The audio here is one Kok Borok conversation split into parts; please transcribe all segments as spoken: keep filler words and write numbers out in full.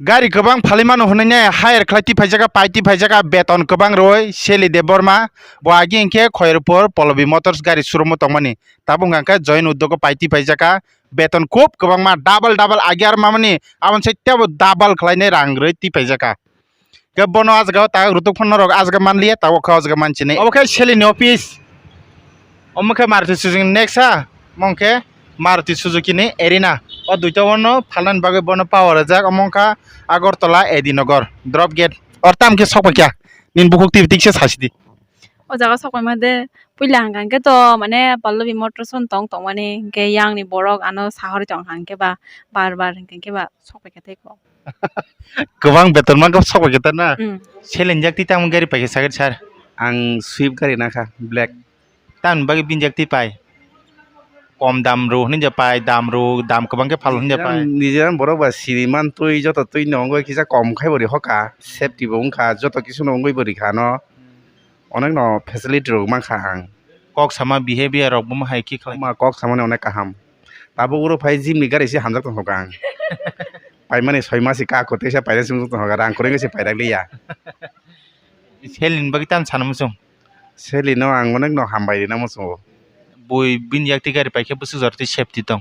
Gari kwbang phalwi mano hwnwi ne hire khlai twi phaijak, pai twi phaijak, beton kwbang rwui Shelly Debbarma. Bo agi hinkhe Khairpur Pallavi Motors gari showroom o tongmani. Tabuk hwnkha khe join udyogo pai twi phaijak, beton khub kwbangma, double double agi ar mamani, aboni sai teibo double khlainai rang rwui twi phaijak. Khe bono ah jagao ta rutuk phano norok ah jaga manliya, tabuk khe ah jaga manchini. Obo khe Shelly ni office. Omo khe Maruti Suzuki ni Nexa, omo khe Maruti Suzuki ni Erina. O duita bono phalnani bagwi bono power rijak, omo wngkha Agartala A D Nagar, drop gate. Or tam khe sok paikha, nini bukhuk twi tiksa sasi di. O jaga sok paima de puila hwnkha hwnkhe to mane Pallavi Motors on tong tongmani, hwnkhe yang ni borok ano sahorwi tong hwnkhe ba bar bar hwnkhe ba sok paikha tei kok. Kwbang beton mankha sok paikha ta na? Hmm. Selenjak twi tamo gari paikha sakhe sir? Ang Swift gari nakha, black. Tamni bagwi binjak twi pai? Kom dam rw hwnwi ja pai, dam rw, dam kwbang khe phal hwnwi ja pai? Nijeran borok ba siri man twi joto twi no wngwi kisa kom khai bo ri hoka, safety bo wngkha, joto kisu no wngwi bo rikha ano. Onek no facility rok mankha ang. Kok sama behavior rok bo hai khe khlai? Ma kok samani onek kaham. Tabuk uro phai gym ni gari se hamjak tongkha ang. Paimani soi masi ka kwtwi se paina simi tongkha, rang kwrwngwi se pairang liya. Selling bagwi tam sana muchung? Selling no ang onek no hambai rina muchungo. Bui bini yak twi gari paikhe bwswk jora twi safety tong?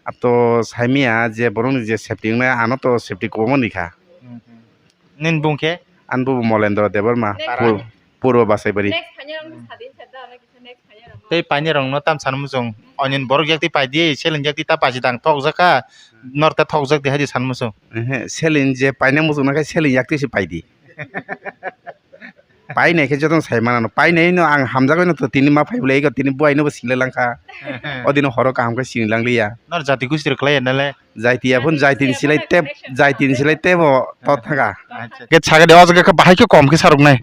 Ato saimaya je borokni je safety wngnai, ano to safety kwbangma ni kha. Nini bung khe? Ani bubo Molendra Debbarma, Next. Pur-, Purbo Basaibari. Next phainai rokno sa din, sa da, ano kisa next phainai rokno. Tei painai rokno tam sana muchung. Onin borok yak twi pai di, selling yak twi ta pasi dang thok jak kha, nor ta thok jak di hai di sana muchung. Ehe, selling je paina muchung nakhai selling yak twi se pai di. Painai khe jotono sai manano, painai no ang hamjagwi no to tini ma phai bwlai ego, tini buai no bo singla langkha. O dino horo kaham khe sini langliya. Nor jati gusti rok khlai ya nale? Jaitia phun jaitin silai tep, jaitin silai tebo to thanga. Acha. Ke chaga de o jaga khe bahai khe kom khe saruk nai.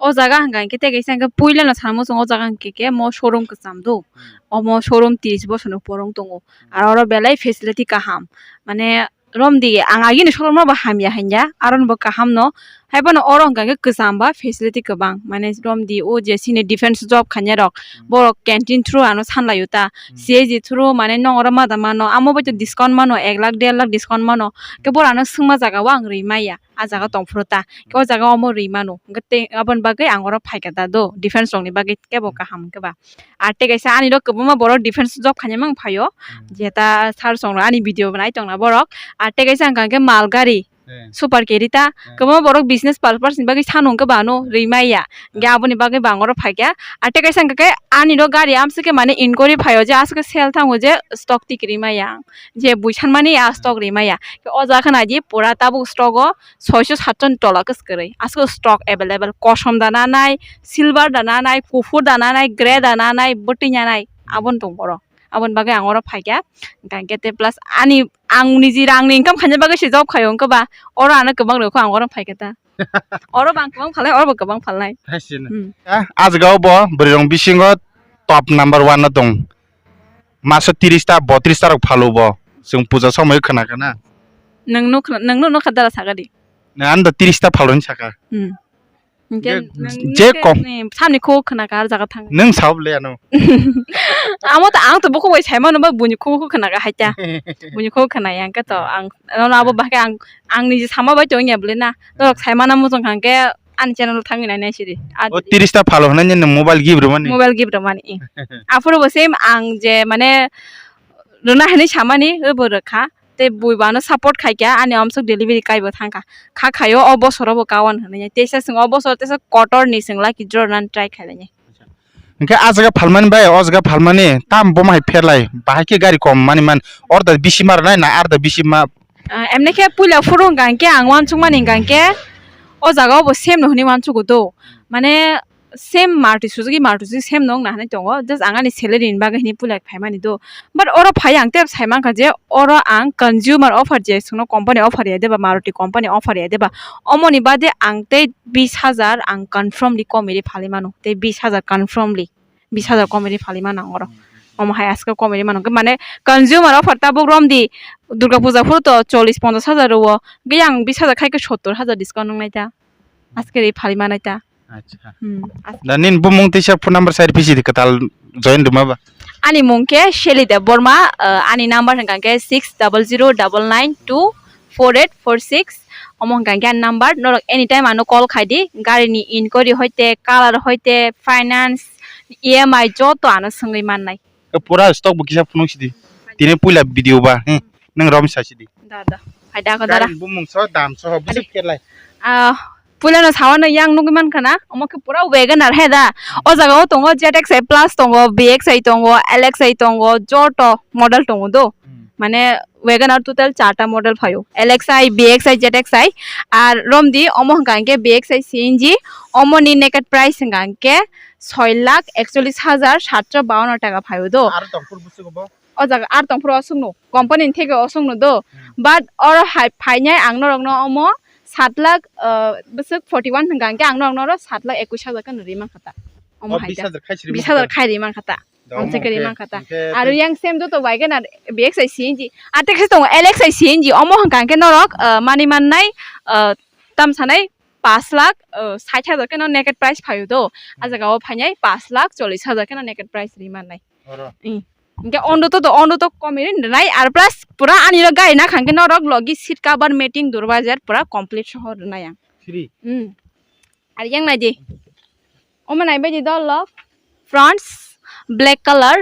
O jaga hwnkha hwnkhe tei kaisa hwnkhe puila no sana muchung o jaga hwnkhe khe mo showroom kwcham do. Hmm. Omo showroom tris bochor ni porong tongo. Aro oro belai facility kaham. Mane romdi ang agini showroom no bo hamya hanya, aro bo kaham no. Haiphano oro hwnkha khe kwcham ba facility kwbang. Mane romdi o je sini defense job khanya rok, hmm, borok canteen through ano sanlaio ta. Hmm. C A G through mane nong oro mada mano, amo bai to discount mano, ek lakh, der lakh discount mano. Khe borok ano swngma jaga o ang rwi maya. A jaga tong phuru ta. Khe o jaga omo rwi mano. Hwnkhe tei aboni bagwi ang oro phaikha da do, defense rokni bagwi kebo kaham hwnkhe ba. Ar tei kaisa ani rok kwbangma borok defense job khaina mang phaio. Hmm. Je ta sir song ani video bo nai tongna borok. Ar tei kaisa hwnkha hwnkhe mal gari. Hmm. Super carry ta. Hmm. Kwbangma borok business purpose ni bagwi sano hwnkhe ba ano rwi maya. Hwnkhe aboni bagwi bo ang oro phaikha. Ar tei kaisa hwnkha khe ani rok gari amswk khe mane inquiry phaio je aswk khe sale thango je stock tikiri maya. Je bui sanmani a stock rwi maya. Khe o jaga khna di pura tabuk stock o soiso satso ni tola kwswk kwrwi. Aswk stock available, kosom da nanai, silver da nanai, kuphur da nanai, grey da nanai, bwtwi nanai, aboni tong oro. Aboni bagwi ang oro phaikha. Hwnkhe te plus ani, ang niji rangni income khaina bagwi se job khaio, hwnkhe ba oro ano kwbang rwkho ang oro phaikha ta. Oro bo ang kwbang phalnai, oro bo kwbang phalnai. Haisina. Hmm. Ah, ah jaga o bo bwrwi rok bisingo top number one no tong. Maso tiris ta, botris ta rok phalo bo. Chwng puja somoi khwna kha na. Nwng nuk-, nwng nuk nukha dara sakha di. Nwng ano da tiris ta phalo hinwi sakha. Hmm. Hwnkhe je, nwng je kok. Samni kok khwna kha ar jaga thang. Nwng sao le ano. Amo to ang to bukhuk bai sai mano ba buini kok khwna kha hai ta. Buini kok khwna yang khe to ang, ano abo bahai ang, ang niji sama bai tong ya bole na. Norok sai mana muchung kha hwnkhe ani channel o thangwi nainai sidi. O tiris ta phalo hwnwi nwng mobile gift rwmani? Mobile gift rwmani. Aphuru bo same ang je mane rwna hinwi samani, abo rwkha. Tei bui bo ano support khaikha, ani amsuk delivery kai bo thangkha. Kha khaio o bosoro bo kawan hwnwi. Teisa chwng o bosor teisa kotor ni chwng lucky draw rwnani try khailai. Hwnkhe ah jaga phalmani bai o jaga phalmani tam bomo hai pherlai, bahai khe gari kom mani man, or da bisi ma rwnai na ar da bisi ma? Ah, emni khe puila phuru hwnkha hwnkhe ang uansukmani hwnkha hwnkhe o jaga o bo same no hwnwi uansugo do. Mane same Maruti Suzuki, Maruti Suzuki same no wngna hinwi tongo, just ang ani salary ni bagwi hinwi puila phaimani do. But oro phai ang tei sai mankha je oro ang consumer offer je chwngno company offer ya deba, Maruti company offer ya deba, omoni bade ang tei bis hajar ang confirmly komiri phalwi mano, tei bis hajar confirmly. Bis hajar komiri phalwi mano ang oro. Omo hai aske komiri mano. Mane consumer offer tabuk romdi Durga Puja phuru to chollish ponchash hajar rwo. Ge ang bis hajar khai khe sottor hajar discount wngnai ta. Aske ri phalwi manai ta. Acha. Hmm, aske. Da nini bumung tisa phone number sai pisi di kwtal join rwma ba? Ani mung khe Shelly Debbarma, uh, ani number hwnkha khe six double zero double nine two four eight four six. Omo hwnkha khe ani number, norok anytime ano call khai di, gari ni inquiry hoite, color hoite, finance, E M I joto ano swngwi mannai. Pura stock bo kisa phunuk sidi. Tini puila video ba, hmm, nang rom sa sidi. Da, da. Hai da, ko dara. Gari bumung so, dam so, busuk kelai. Ah, puila no sawa no yang nugwi mankha na, omo khe pura Wagon R he da. O jaga o tongo Z X I plus tongo, V X I tongo, L X I tongo, joto model tongo do. Hmm. Mane Wagon R total charta model phaio. L X I, V X I, Z X I. Ar romdi omo hwnkha hwnkhe V X I C N G, omo ni naked price hwnkha hwnkhe soi lakh ekchollish hajar satso bawanno taka phaio do. Aro tongphuru busugo bo? O jaga ar tongphuru osukno, company ni theke osukno do. Hmm. But oro hai phainai ang norokno omo sat lakh, uh, bwswk forty one hwnkha hwnkhe ang norokno oro sat lakh ekwis hajar khe no ri mankha ta. Omo hai ta. Bis hajar khai siri mankha ta. Bis hajar khai ri mankha ta. Amse kari mankha ta. Aro yang same joto Wagon R V X I C N G. Ate khe tongo L X I C N G. Omo hwnkha hwnkhe norok, ah, mani mannai, ah, tam sanai pash lakh, ah, sait hajar khe no naked price phaio do. A jaga o phainai pash lakh chollish hajar khe no naked price ri mannai. Oro. Hwnkhe ondo to do, ondo to komi ri nai. Ar plus pura ani ro gari na khangkhe norok logi seat cover, matting, durbajar pura complete soho rwnai ang. Free. Hmm. Ar yang nai di. Omo nai bai di dol lo. Fronts black color.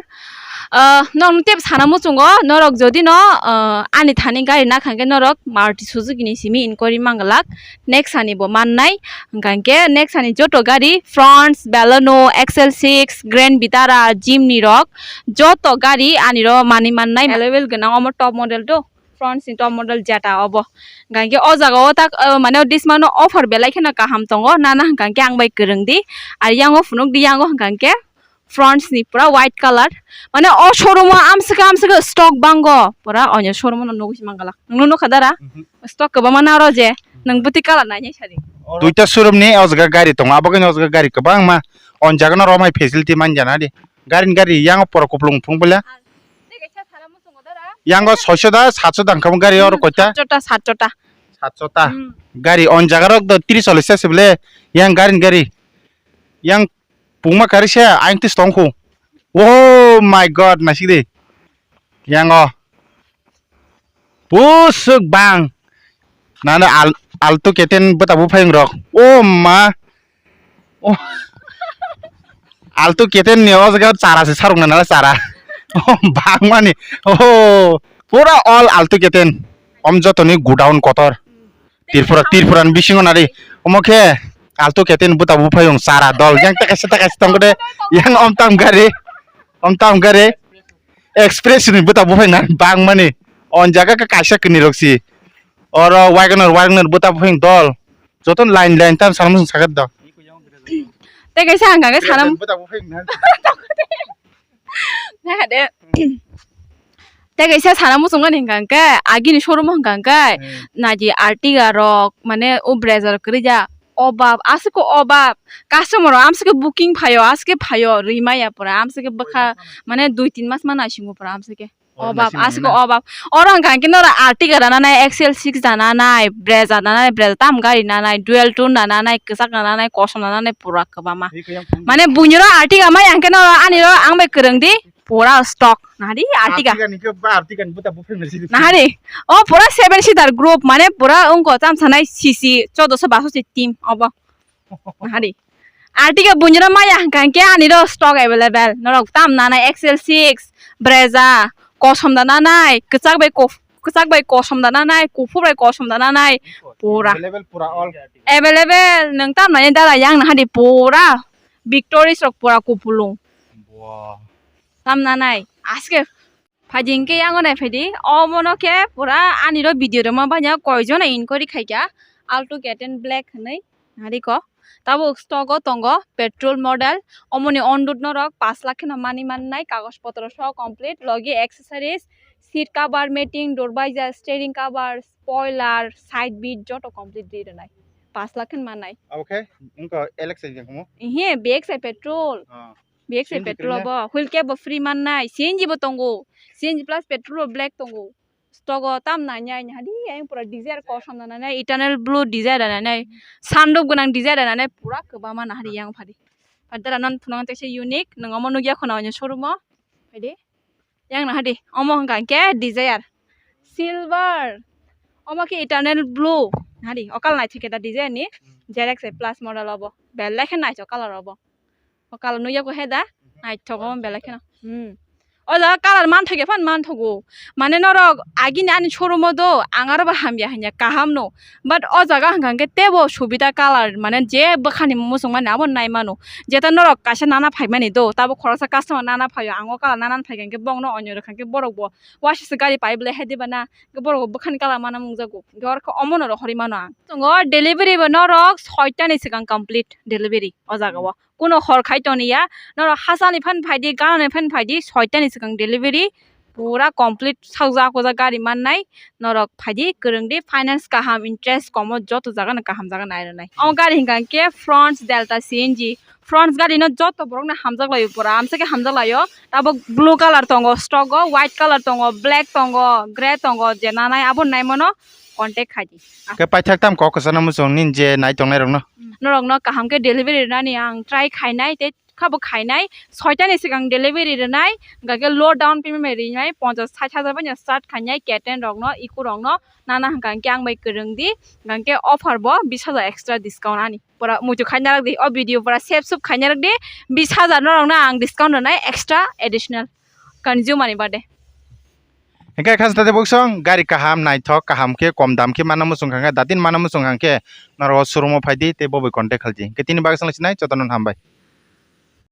Ah, norok tep sana muchungo, norok jodi no, ah, ani thani gari na khangkhe norok Maruti Suzuki ni simi inquiry manglak. Next ani bo mannai. Hwnkha hwnkhe next ani joto gari, Fronts, Baleno, X L six, Grand Vitara, Jimny rok joto gari ani ro mani mannai. Available gwnang omo top model do. Fronts ni top model jeta obo. Hwnkha hwnkhe o jaga o tak, uh, mane o disma no offer belai kheno kaham tongo, nana hwnkha hwnkhe ang bai kwrwng di. Ar yang o phunuk di, yang o hwnkha hwnkhe Fronts ni pura white color. Mane o showroom o amswkhe amswkhe stock bango. Pura onyo showroom no nugwi se mangalak. Nwng nukha dara? Mhm. Stock kwbangma na oro je. Nwng bwtwi color nainai sadi. Duita showroom ni o jaga gari tongo. Abo khe o jaga gari kwbangma. O jaga no romai facility man jana di. Gari ni gari yang o pura kupulung phung bwle. Tei kaisa sana muchungo dara? Yang o soiso da, satso da hwnkha gari oro koita? Satso ta, satso ta. Satso ta. Hmm. Gari o jaga rok do tris chollish se bwle. Yang gari ni gari. Yang Pungma kari se ayang tis tong khu. Oh my God, naisik di. Yang o. Pusuk bang. Nana al-, Alto K ten bwta buphayung rok. Oh ma. Oh. Alto K ten ni o jaga chara se sarung nana chara. Oh, bang mani. Oh. Pura all Alto K ten. Om joto ni godown kotor. Tripura, Tripura ni bisingo nari. Omo khe Alto K ten bwta buphayung chara dol. Yang takaisa takaisa tongkhe de. Yang om tam gari. Om tam gari. Express ni bwta buphayung nari bang mani. On jaga khe kaisa kini rok si. Oro Wagoner, Wagoner bwta buphayung dol. Joto line line tam sanam sung sagat do. Tei kaisa ang khe sanam. Bwta buphayung nari. Nai hade. Tei kaisa sana muchungmani hwnkha hwnkhe, agini showroom hwnkha hwnkhe, hmm, naidi Ertiga rok, mane o Brezza rok kwrwi ja, obab, aswk obab, customer rok amswk booking phaio, aswk phaio, rwi maya pura, amswk bwkha, mane dui tin mas ma naisingo pura amswk. Oro obab, naising aswk nangna. Obab. Oro hwnkha hwnkhe norok Ertiga rana nai, X L six rana nai, Brezza rana nai, Brezza tam gari rana nai, dual tone rana nai, kwchak rana nai, kosom rana nai, pura kwbangma. Mane buini ro Ertiga maya hwnkhe norok ani ro ang bai kwrwng di. Pura stock. Nahari Ertiga. Ertiga ni khe ba Ertiga ni bwta buphang nai sidi. Nahari. O pura seven seater group, mane pura wngkha tam sanai C C choudoso baso se team obo. Nahari. Ertiga buini ro maya hwnkha hwnkhe ani ro stock available. Norok tam nanai X L six, Brezza, kosom da nanai, kwchak bai kof-, kwchak bai kosom da nanai, kuphur bai kosom da nanai. Pura. Available pura all. Available, nwng tam nai dara yang nahari pura. Victories rok pura kupulung. Wow. Tam nanai, aske phaidi hwnkhe yango nai phaidi, omono khe pura ani ro video rwma banya koijon inquiry khaikha, Alto K ten black hwnwi, nahari ko. Tabuk stock o tongo petrol model, omoni on road norok pash lakh kheno mani mannai, kagoj potro soh complete, logi accessories, seat cover, matting, dorbaija, steering cover, spoiler, side bead joto complete ri rwnai, pash lakh kheno mannai. Abo khe wngkha L X I ni khumu? Ehe, V X I petrol. Ah. V X I C N G petrol kwrwina? Bo wheel cap bo free mannai, C N G bo tongo, C N G plus petrol bo black tongo. Stock o tam nai nai hadi, ayang pura desire kosom da nai nai, eternal blue desire da nai nai, sunroof gwnang desire da nai nai, pura kwbangma nahari yang phadi. Phadi dara non phunang tei se unique, nwng omo nugya khuna onyo showroom o. Phaidi. Yang nahadi, omo hwnkha hwnkhe desire. Silver. Omo khe Eternal Blue. Hari, o colour naithok khe da design ni. Xerox A plus model obo. Belai khe naithok colour obo. O colour nukya khe da. Naithok omo belai kheno. Hmm. O jaga colour manthogo, phan manthogo. Mane norok agini ani showroom o do, ang aro bo hamya hanya kaham no. But o jaga hwnkha khe teibo subida colour, mane je bwkhani muchung mani abo nai mano. Jeta norok kaisa nana phaimani do, tabo khoroksa customer nana phaio, ang o colour nana phaikha khe bongno onyo rwkha khe borok bo waisa se gari pai bwlai hai diba na, khe borok bo bwkhani colour mana mungjago. Khe oro khe omono rohorwi mano ang. Tongo delivery bo norok soita ni swkang complete delivery o jaga o. Kuno hor khai toniya, norok hachal ni phan phaidi, gana ni phan phaidi, soita ni swkang delivery. Pura complete saljak o jaga gari mannai, norok phaidi kwrwngdi, finance kaham, interest komo, joto jaga no kaham jaga nai rwnai. Omo gari hwnkha khe Fronx Delta C N G, Fronx gari no joto borok no hamjak laio, pura amsa khe hamjak laio. Tabuk blue colour tongo stock o, white colour tongo, black tongo, grey tongo, je nanai abo nai mano contact khaidi. Khe paithak tam kok kwchana muchung nini je nai tongnai rokno. Norokno kaham khe delivery rwnani ang try khainai tei khabo khainai. Soita ni swkang delivery rwnai, hwnkha khe low down payment bai rinai, ponchash sait hajar bai start khainai, K ten rokno, Eeco rokno nana hwnkha khe ang bai kwrwng di, hwnkha khe offer bo bish hajar extra discount ani. Pura muitu khaina rok di, o video pura save sup khaina rok di, bish hajar norokno ang discount rwnai extra additional consumer ni bade. Hingke khastate buksong gari kaham naithok kaham khe kom dam khe mana muchung kha khe datin mana muchung kha khe norok showroom o phaidi tei bo bai contact khaldi. Hingke tini bagwi swnglasinai jotono hambai.